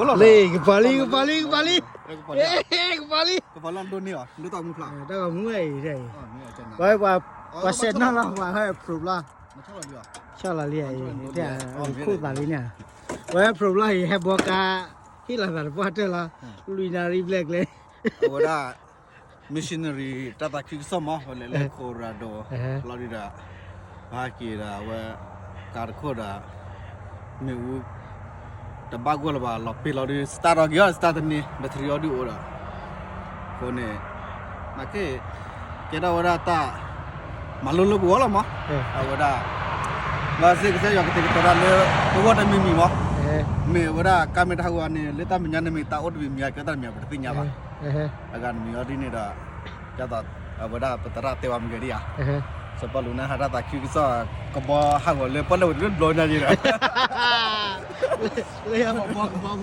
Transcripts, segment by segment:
လၢကပၤလံ ကပၤလံ ကပၤလံ, ကပၤလံ, ကပၤလံ, တၢ်ဂီၤမူဝဲအံၤ, ဝဲပှၤဆဲးနီၣ်လီၤ ပှၤဟဲ pro ဘျီ, ဆီၣ်လီၤလံ, ခိၣ်သးလံန့ၣ်, ဝဲ pro ဘျီအံၤ ဟဲဘှီကါ ဟ့ၣ်လီၤသးတပှၢ်တၢၢ်လီၤ, လွံၢ်နၣ်ရံၣ်ဘျဲၣ်ကျဲ, အဝဲဒၣ် missionary တၢ်သးခုကစီၣ်မး ဝဲလဲၤလၢ Colorado လီၤဒုဒီး ဟဲက့ၤဒီးအဝဲ ကါတခိၣ်ဒီး မ့ၣ်အူ တဘၣ်ဂီၢ်လၢၤဘၣ် လီၤပ့ၤလီၤဒု start ထီၣ်က့ၤအီၤ start တန့ၢ် battery အီၤဒုအိၣ်ဒီး အဃိန့ၣ် နာ်က့ ကဲထီၣ်ဝဲဒၣ်တၢ် မၤလိလၢပဂီၢ်လီၤမး, အဝဲဒၣ် ဘၣ်စ့ၢ်ကစၢ်ယွၤကတဲာ်ကတီၤတၢ်လၢ ပဂီၢ်တမံၤမံၤမး, မ့ၢ်အဝဲဒၣ်ကါမ့ၢ်တၢ်ဟူးဂီၤန့ၣ် လၢတၢ်မဲာ်ညါန့ၣ်မ့ၢ်တၢ်အိၣ်တမံၤမံၤ ကဲတၢ်တမံၤပတသ့ၣ်ညါဘၣ်, အဂၤတမံၤအီၤဒ်န့ၣ်ဒီး ဒ်သိး အဝဲဒၣ်ပသရၣ်တဲဝဲမ့ၢ်ဂ့ၤဒ်ဧါ, စီၤပီလူးန့ၣ်ဟးတၢ်သးခုကစီၣ် ကဘီဟးဂီၤလၢပီၣ်လဲၣ်ဝဲတဘျီညါက့ဒီး လၢ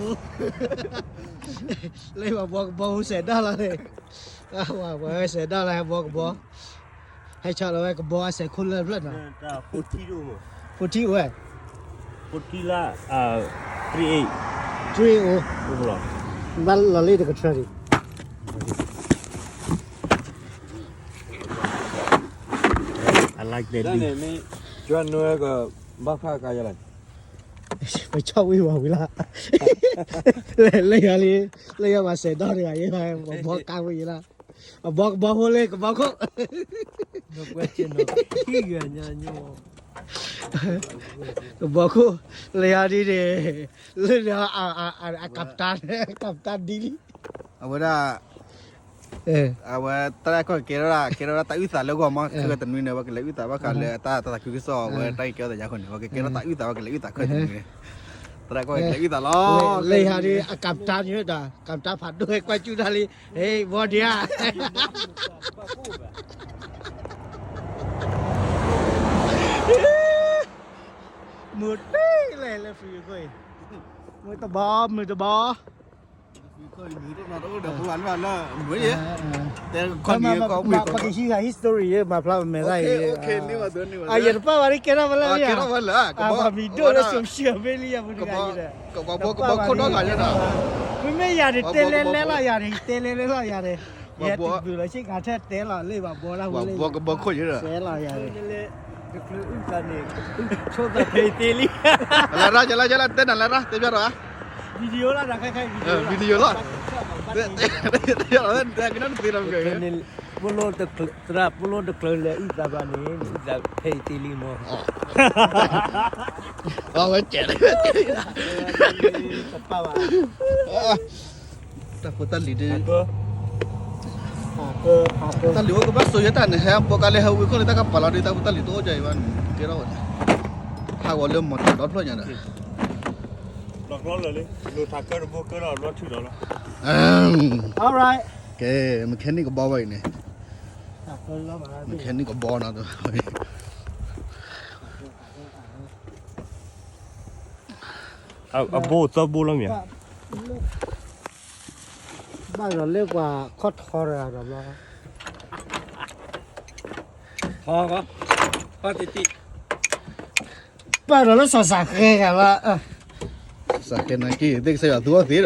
ယဘီကဘီဖိ လၢယဘီကဘီဖိစဲးဒၣ်လီၤန့ၣ်, ပှၤစဲးဒၣ်လီၤဟဲဘီကဘီ, ဟဲဆီလီၤဝဲကဘီအစဲးခိၣ်လၢဖျၢၣ်နီၤ, forty ဝဲ, forty လၢ three eight, three eight အိၣ်, ဘၣ်လီၤလံတကထၢဒံး I like that. ပဆီၣ်ဝံၤဝဲဝံၤလီၤ, လၢယၤလံ, လၢယၤပှၤစဲးဒၣ်တဂၤအံၤ ပဘီကါဝံၤလီၤ, အဘီကဘီဖိလၢကဘီခိၣ်, ကဘီခိၣ်, လၢယၤဒ်န့ၣ်, လၢယၤ, အကပတါ, ကပတါဒ်လံ, အဝဲဒၣ် အဝဲတၢ်ကီၢ်ကဲထီၣ်ဒၣ် ကဲထီၣ်ဒၣ်တၢ်အုၣ်သးလၢဂီၢ်မး ခဲကတနွံန့ၣ် ဝဲကလဲၤအုၣ်သးဘၣ်ဃးလၢတၢ်သးခုကစီၣ် အဝဲတၢ်ကဲထီၣ်သးယါဃိန့ၣ် ဝဲကကဲထီၣ်တၢ်အုၣ်သး ဝဲကလဲၤအုၣ်သးခဲကတနွံန့ၣ် တၢ်ကီၢ်ကလဲၤအုၣ်သးလီၤ. လၢယၤဒ်အကပတါန့ၣ်ဒီး ကပတါဖးဒိၣ်ဟဲကွၢ်စူၣ်တၢ်လံ ဟဲဘီဒံးဧါ မုၢ်တ့ၢ်လဲၣ်လၢဖံးခိၣ်အံၤ မုၢ်တဘီ မုၢ်တဘီ ပကဟံးဂၤ history ယဲ မၤဖျါပမဲာ်သၣ်အံၤ ယတပာ်ဘၣ်ဒ်ကဲထီၣ်ဝဲလၢ ပှၤမံၤဒိၣ်လၢ social media ပူၤတဂၤအံၤဒီး မ့မ့ၢ်ယၤန့ၣ် တဲလဲလဲလီၤယၤန့ၣ် တဲလဲလဲလီၤယၤန့ၣ် ယဲတဘျုးလီၤ ဆ့ကၤထဲတဲလီၤလၢဘၣ်ဘီလၢ ဘီကဘီခိၣ်ယဲဒီး တဲလီၤယၤန့ၣ် တချုးအုၣ်သးန့ၣ် ဆိသးဖဲအံၤတ့လံ လၢရၢ် ကလၢ ကလၢ တဲနၤလၢရၢ် တဲဘၣ်ဒီး video လီၤ video လီၤ video လီၤ တဲကနၣ်တသ့လီၤ ပလိတချုး သရၣ် ပလိတချုးလဲၤအုၣ်သးဘၣ်န့ၣ် အုၣ်သးဖဲအံၤတ့လံမီၢ် အဝဲကဲ တပာ်ဘၣ် တၢ်ဖိတၢ်လံၤဒ် တၢ်လံၤအိၣ်ကဘၣ်ဆိးယဲတၢ်န့ၣ် ဟဲဘီကါလၢဟဲဝံခိၣ်လၢတၢ်ကပာ်လီၤဒ်တၢ်ဖိတၢ်လံၤတအိၣ်ကၢ်အံၤဘၣ်န့ၣ် ကဲထီၣ်ဝဲ ဟးဂီၤလၢမီၢ်တၢ်ဒီဖျၢၣ်ညါဒီး လီၤကျီလၢာ်လံ လိၣ်ထးကၢတဘိကၢထီၣ်ဘျီထုးဒီးလီၤ ကဲ mechanic ကဘီဘၣ်အံၤန့ၣ် mechanic ကဘီနီၤ အဘိၣ်သီဘိလီၤမ့ၢ် ဘၣ်ဒီးလၢပှၤခီၣ်ထီတဂၤဒီးဘျီ ထီကီ ဘၣ်ဒီးလၢစီၤစးဃဲဂၤဘၣ် စီၤစးဃဲနာ်က့သ့ၣ်ကစၢ်ယွၤသူအီၤသ့ဒီး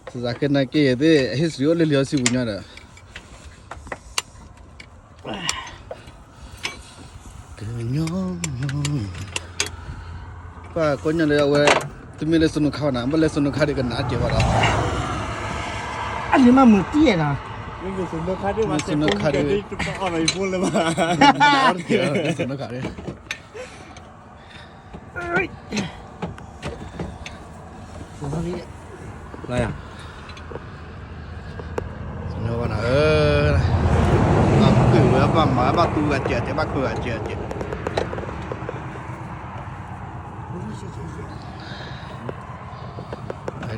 စီၤစးဃဲနာ်က့သ့ၣ် history အိၣ်လၢလံာ်စီဆှံပူၤညါဒီး ကညီ ပှၤကိးညါလၢအဝဲ တမ့ၢ်လၢစနိခါဘၣ်နၤ ဘၣ်လၢစနိခါဒ်ကနၣ်တ့ၢ်ဘၣ်ဒီး အန့ၣ်မးမုၢ်တံၢ်ဧါဒီး လၢစနိခါဒ် လၢစနိခါဒ် လၢစနိခါဒ် လၢယၤ ဘၣ်နၤဧၢ ဘၣ်ကုၢ်ဝဲ ဘၣ်မၤ ဘၣ်သူဂၤစဲးစဲး ဘၣ်ခုဂၤစဲးစဲး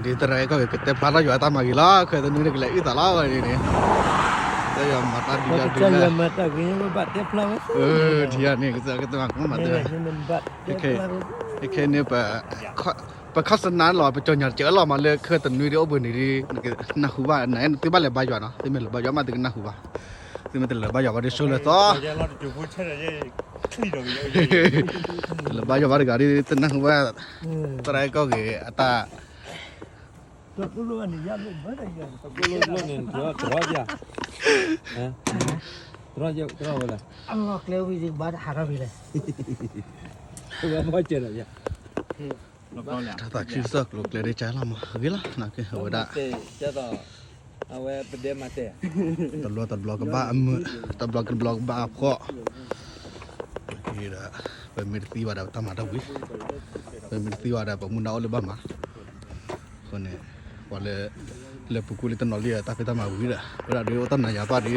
ဒ်သရၣ်ကီၢ်ကတဲဖျါထီၣ်ယွၤတၢ်မၤဂ့ၤလီၤ ခဲတနွံန့ၣ်ကလဲၤအုၣ်သးလီၤဝဲန့ၣ် တၢ်ယွၤမၤတၢ်ဒ်လီၤဒ်လီၤ ထံၣ်န့ၣ် ကစၢ်ကတမၤကမၤတၢ် ခဲခဲန့ၣ် ပ ပခီၣ်စနါလီၤ ပကြော်ညာတစဲးလီၤမးလၢခဲတနွံဒ်အိၣ်ဘှံးနံၤဒ် နကနၢ်ဟူဘၣ် နသုဘၣ်လဲၤဘါယွၤနီၤ သုမ့ၢ်လဲၤဘါယွၤမးသုကနၢ်ဟူဘၣ် သုမ့ၢ်တလဲၤဘါယွၤဘၣ်ဒီးဆိလၢသီ, တလဲၤဘါယွၤဘၣ်တဂၤဒီး တနၢ်ဟူဘၣ် သရၣ်အဲၣ်ကီၢ်ဂ့ၤအတၢ် တရၣ်န့ၣ် တရၣ်ယၤ, တရၣ်ဝဲလဲၣ်, အလီၢ်ကျဲဝံၤဒီးဘၣ်ဟးထီၣ်ဖဲလဲၣ်, ဘၣ်ကဲဒီးယၤ တၢ်သးခုကစီၣ်ကျိၤကျဲဒ်ကၢ်လီၤမး ဂ့ၤလီၤ နကဝဲဒၣ် အဝဲပဒဲမၤတဲာ်, တဘျီတဘျီကဘၣ်အမုာ်, တဘျီတဘျီကဘၣ်အဖှီၣ်, ဒီး ပမ့ၢ်တသံဘၣ်ဒီးပတၢ်မၤတၢ်ဝံၤ, ပမ့ၢ်တသံဘၣ်ဒီးပမူဒါအိၣ်လၢဘၣ်မး, အဃိန့ၣ် ပှၤလၢ လၢပူၤကွံာ်လၢတနီၤလံတၢ်ဖံးတၢ်မၤဝံၤဒီး ဝဲဒၣ်ဒီးအိၣ်တၢ်နးယၤဘၣ်ဒီး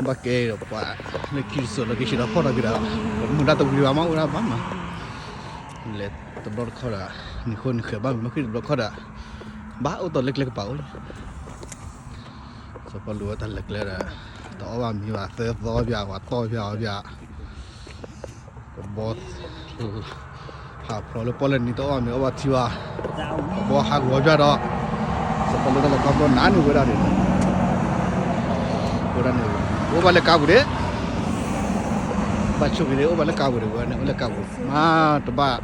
ဘၣ်ကဲဒီးပှၤလၢခံတစိၤလၢကဟံးဒီးဖီၣ်တၢ်က့ၤဒီး ပမူဒါတဝံၤဘၣ်မးအိၣ်ဒၣ်ဘၣ်မး, လဲၤတဘျီတခီၣ်ဒီး နံၤဃိနံၤဃဲးဘၣ်မ့ၢ်မ့ၢ်ဃံတဘျီတခီၣ်ဒီး ဘၣ်အိၣ်တီၤလၢကျဲကပၤအိၣ်လံ စီၤပီလူးဝဲတၢ်လဲၤကျဲဒီး တအီၣ်ဘၣ်မံဘၣ် သၢသီဘၣ် ပှၤတီၢ်ဘၣ်အီၤဘၣ်, ကဘီ ဟးဖျိးလၢပီၣ်လဲၣ်နံၤတအီၣ်ဘၣ်မံအီၣ်ဘၣ်ထံဘၣ်, ကဘီဟးဂီၤဘၣ်ဒီး စီၤပီလူးတၢ်လဲၤခီဖျိနးန့ၢ်ဝဲဒၣ်န့ၣ်, ဝဲဒၣ်န့ၣ် အိၣ်ဘၣ်လၢကါပူၤဒံး, ဘၣ်ဆိၣ်ဂ့ၤန့ၣ် အိၣ်ဘၣ်လၢကါပူၤဒံး ဝဲန့ၣ်အိၣ်လၢကါပူၤ, မ့ၢ်တဘၣ်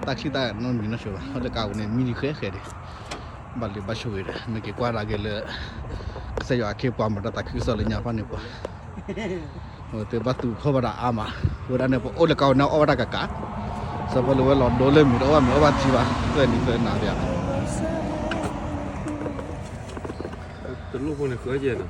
တၢ်ချံတၢ်နီတမံၤနီတစဲးဘၣ် အိၣ်လၢကါပူၤန့ၣ် မံဒံးဃဲဃဲဒံး ဘၣ်လံဘၣ်ဆိၣ်ဂ့ၤဒီး မ့ၢ်က့ၤကွၢ်ဒၣ်က့ၤလၢ ကစၢ်ယွၤအခ့အပှၤမၤတၢ်သးခုကစီၣ်လၢညါဖၣ်န့ၣ်ပှၤ, ဝဲသ့ၣ်ဘၣ်သူၣ်ဖှီၣ်ဘၣ်ဒီးအါမး, ဝဲဒၣ်န့ၣ် ပအိၣ်လၢကါပူၤန့ၣ်အီၣ်ဝဲဒၣ်ကကး, စီၤပီလူးဝဲလီၤဒိလၢမံၤတအီၣ်ဘၣ်မံၤအီၣ်ဘၣ်ထံဘၣ် သၢနံၤသၢနၤဘၣ်, တလိၣ်ဖိန့ၣ်ဃုအီၣ်ကဲနီၤ က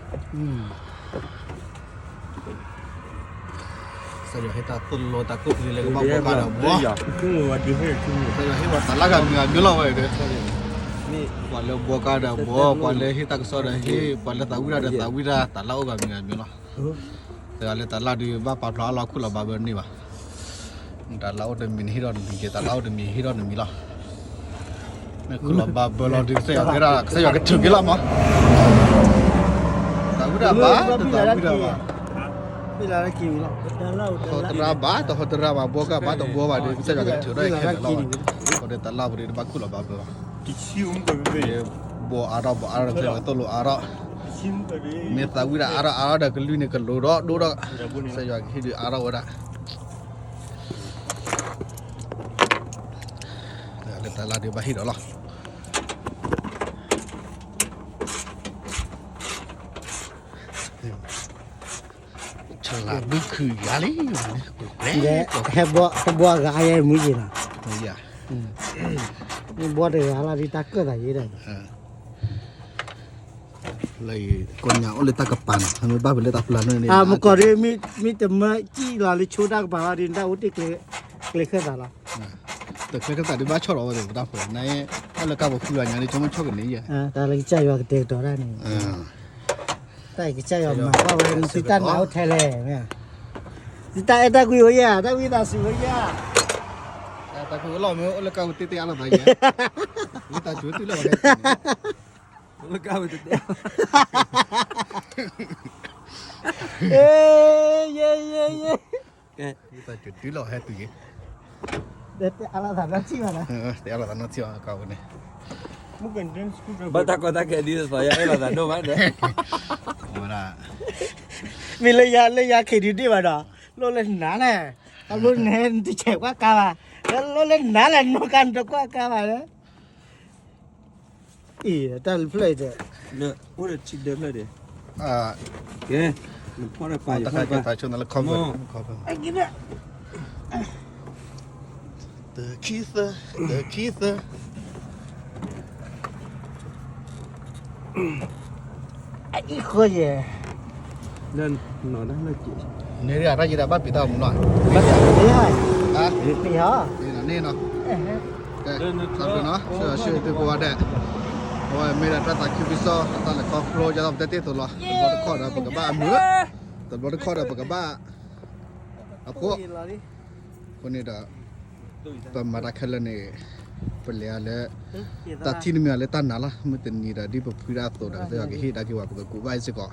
စၢ်ယွၤဟ့ၣ်တၢ်သိၣ်လိတၢ်ကူၣ်သ့လၢကဘၣ်ဘှီကါဒီးဘှီ, ကစၢ်ယွၤဟ့ၣ်ပှၤတၢ်လၢဂၤမံၤဂၤမံၤလီၤဝဲဒီး, ပှၤလၢဘှီကါဒီးဘှီ, ပှၤလၢဟ့ၣ်တၢ်ကစီၣ်ဒီးဟ့ၣ်, ပှၤလၢသးဝံၣ်တၢ်ဒီးသးဝံၣ်တၢ်တၢ်လၢအအိၣ်ဂၤမံၤဂၤမံၤလီၤ, တဂၤလၢတၢ်လၢဒုးဘၣ်ပာ်ဖျါအါလီၤခူၣ်လီၤဘၣ်ဘၢန့ၢ်ဘၣ်, တၢ်လၢအိၣ်တမံၤန့ၣ်ဟ့ၣ်ထီၣ်တမံၤက့ၤ, တၢ်လၢအိၣ်တမံၤဟ့ၣ်ထီၣ်တမံၤလီၤ, နခူၣ်လီၤဘၣ်ဘၢလီၤဒုး ကစၢ်ယွၤကဲဒၣ် ကစၢ်ယွၤကထုးက့ၤလီၤမး တၢ်ဝံၣ်တၢ်ဘၣ် တၢ်ဝံၣ်တၢ်ဘၣ်, ဟီတရၣ်ဘၣ် တဟီတရၣ်ဘၣ် ဘှီကါဘၣ်တဘှီဘၣ်ဒီး ကစၢ်ယွၤကထုးထီၣ်ခဲလၢာ်လီၤ, ဃိဒီးတၢ်လၢပူၤဒီးတဘၣ်ခူၣ်လီၤဘၣ်ဘၢဘၣ်, ဘှီအါထီၣ်ဘှီအါထီၣ် ကစၢ်ယွၤကသိၣ်လိအါထီၣ်, မ့ၢ်သးဝံၣ်တၢ်အါထီၣ်အါထီၣ်ဒီးကလုၢ်န့ၣ်ကလိၤဒီးဒိၣ်ဒီး, ကစၢ်ယွၤကဟ့ၣ်ဒုးအါထီၣ်ဝဲဒၣ် လၢတၢ်လၢဒုးဘၣ်ဟ့ၣ်ဒီးလီၤ, ဆလးဘုခုယၤလံ, ဟဲဘှီတဘှီဂၤအါယဲမုၢ်ယံၤလီၤ, ဘှီတဂၤလီၤဒ်တၢ်ကၢၣ်သးယဲဒၣ် လၢကိးညါအိၣ်လၢတၢ်ကပၤန့ၣ် မ့ၢ်ဘၣ်ဖဲလၢတၢ်ဖျါန့ၣ် မုၢ်ကီၤဒ် မ့ၢ်တမၢကံၣ်လီၤလၢဆိတၢ်ကပၤဘၣ်ဒီး တၢ်အိၣ်တ့ၢ်ကျဲ ကျဲခၢၣ်သးလီၤ, တကျဲခၢၣ်သးဒ်ဘၣ်ဆီၣ်လီၤဝဲသ့ၣ်ပတၢ်ဖိန့ၣ် အိၣ်လၢကါပူၤဃုဂၤညါန့ၣ် ဆိကမိၣ်ဆီၣ်ကန့ၢ်ယဲ, တၢ်လၢကစၢ်ယွၤကတဲာ်ကတီၤတၢ်န့ၣ်, တၢ်အံၤကစၢ်ယွၤမၤဘၣ်ဝဲ သုတၢ်နာ်အိၣ်ထဲလဲၣ်, သုတၢ်အဲၣ်တၢ်ကွံအိၣ်ယဲ တၢ်ဝံသးစူၤအိၣ်ယဲ, တၢ်ကွံအိၣ်လီၤမ့ၢ်အိၣ်လၢကါပူၤတ့ၢ်တ့ၢ်အါလီၤသးယဲ, ဝံသးစူၤတုၤလၢဝဲ လၢကါပူၤတတဲ, ယဲယဲယဲ, ဝံသးစူၤတုၤလၢဝဲဟဲတုၤယဲ, တဲအါလီၤသးနီၢ်ထံၣ်ဘၣ်နီၤ, တဲအါလီၤသးနီၢ်ထံၣ်ဘၣ်ကါပူၤန့ၣ်, ဘၣ်တၢ်ကီတၢ်ခဲဒ်သိးယအဲၣ်လီၤသးဒိၣ်မးဒီး, ဝဲဒၣ် မ့ၢ်လၢယၤလၢယၤခ့ဒုးဒ့ၣ်ဘၣ်ဒီး, လိၣ်လၢနၤလဲၣ်, အလိၣ်န့ၣ် နတဆဲးကွၢ်ကါဘၣ်, လိၣ်လၢနၤလဲၣ် နီၢ်ကါနတကွၢ်ကါဘၣ်လၢ အံၤ တၢ်ဖျၢၣ်အံၤဒီး အိၣ်ဒီးထံဒၢဖျၢၣ်ဒီး ကဲ နဖီၣ်ဒီးပာ် ယဖီၣ်ဒီးပာ် ဆိနလၢ comment တခံသၢ တခံသၢ အံၤဃီယဲၢ် န့ၣ် တၢ်ယံၤဒၣ်ဘၣ်ပျံၤတၢ်မူနီၤ ပျံၤဟီ န့ၣ်နီၤ ကဲ သးပ့ၤနီၤ ဆၢဆၢသုကိးဂၤဒဲး အဝဲမ့ၢ်ဒၣ်တၢ်သးခုကစီၣ် အတၢ်လဲၤခီဖျိ ယသးပတဲတ့ၢ်သိးလီၤ တဘျီတခီၣ်ဒီးပကဘၣ်အမုာ် တဘျီတခီၣ်ဒီးပကဘၣ် အဖှိၣ် အဃိန့ၣ်ဒီး ပမၤတၢ်ခဲလၢာ်န့ၣ် ပလဲၤအါလၢ တၢ်ထံၣ်တမံၤလၢတၢ်နာ်လီၤ မုၢ်တနံၤဒီးဒ်ပဖှံတၢ်အသိးဒီး ကစၢ်ယွၤကဟ့ၣ်ဒၣ်က့ၤပှၤ ပကကူးဘၣ်စ့ၢ်ကီး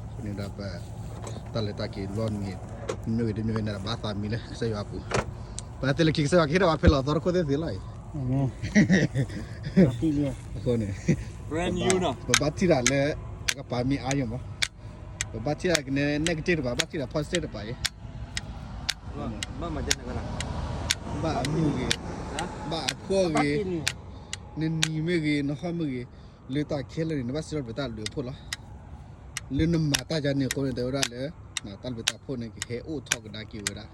အဃိန့ၣ်ဒီးပ တၢ်လဲၤတၢ်က့ၤလီၢ်မံၤ မ့ၢ်ဂ့ၤတမ့ၢ်ဂ့ၤန့ၣ်ဒီး ဘၣ်သးမံလၢကစၢ်ယွၤအပူၤ ပသ့ၣ်လၢခံကစၢ်ယွၤကဟ့ၣ်ဒၣ်ပှၤဖဲလီၤသီတခိၣ်သ့ၣ်သ့ၣ်လီၤအံၤ အဃိန့ၣ် ပဘၣ်ထံၣ်တၢ်လၢ အကပၤမ့ၢ်အါယိာ်မး ပဘၣ်ထံၣ်ဒၣ်ကနဲ negative တပၤ ဘၣ်ထံၣ်ဒၣ် positive တပၤအံၤ, ဘၣ်အမုၢ်ဂ့ၤ, ဘၣ်အဖှီၣ်ဂ့ၤ, နနံၤမ့ၢ်ဂ့ၤ နဟီၣ်မ့ၢ်ဂ့ၤ, လၢတၢ်ခဲလၢာ်န့ၣ် နဘၣ်စံးထီၣ်ပတၢ်ဘျုးအဖှိၣ်လီၤ. လၢနမၤတၢ်ယါန့ၣ်အဃိန့ၣ် တဲဝဲဒၣ်လၢ တၢ်ဘျုးတၢ်ဖှိၣ်န့ၣ် ကဟဲအိၣ်ထီၣ်ကဒါက့ၤဝဲဒၣ်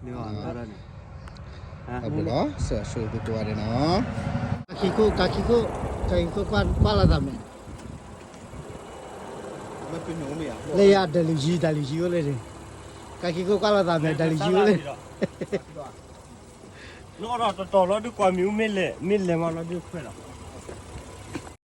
တၢ်ဘျုးလီၤ. ဆၢဂ့ၤဆၢဝါသုကိးဂၤဒဲးနီၤ. ကၢ်ခံခိၣ် ကၢ်ခံခိၣ် ကၢ်ခံခိၣ်ကွၢ်လီၤသးမဲာ်, လၢယၤ ဒၢးလုၣ်ယံၤ ဒၢးလုၣ်ယံၤအိၣ်လၢန့ၣ်, ကၢ်ခံခိၣ်ကွၢ်လီၤသးမဲာ် ဒၢးလုၣ်ယံၤအိၣ်လၢန့ၣ်, နအိၣ်ဒီးတတီၤလီၤဒုးကွၢ်မံၤအူမ့ၢ်လဲၣ် မ့ၢ်လဲၣ်မးလီၤဒုးခွဲးလီၤ.